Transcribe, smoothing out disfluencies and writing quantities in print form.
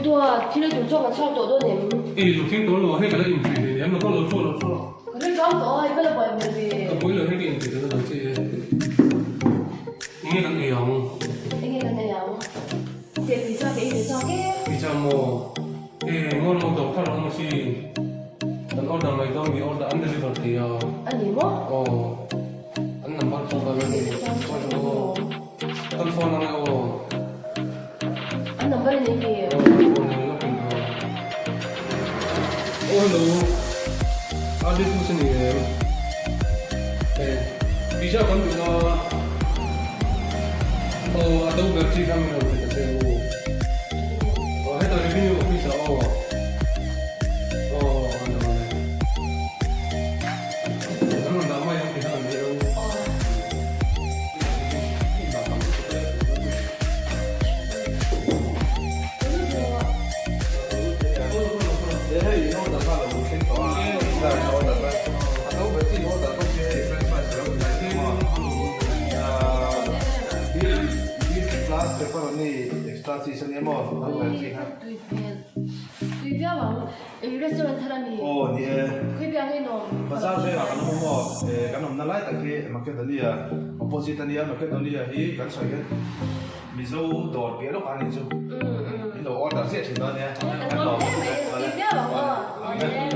Duat, thil ei tur chuan kan chhuak tawh dawn em? Ei lo thleng tawh lo, hei ka la inpui ve nia, lo lo thu lo thu. Ka ring ṭang tawh a, i va la buai hmel ve. Ka buai lo, hei ka inpui dawn a lo che e. Enge kan ei ang? Enge kan ei ang? Teh pizza ka ei ve chak e. Pizza maw? E, ngaw lo dawr kha rawng si. Kan order mai dawn mi order an deliver thei a. A ni maw? Aw, an number pawh ka la nei. Aw, kan phone ang e aw. An number i nei ve. Aw, kan phone ang lawk in aw. Aw hello, RD Foods a ni em? E, pizza kan duh na. Aw, a do ber chi kha min rawn pe ta che u. Aw, heta revenue office ah aw. Aw, a lo le. Kan rawn dah mai ang ti kha an ni ang. Tui hmel tui viau ang eng restaurant thar a ni Aw ni e. Khawi biang nge nuam. Bazar vengah kan awm maw kan awmna lai tak hi Makedonia opposite a nia Makedonia hi kan sawi hian Mizo dawr piah lawk a nih chu in lo order ziah thin dawn nia Kan lawm hle mai tui viau ang aw.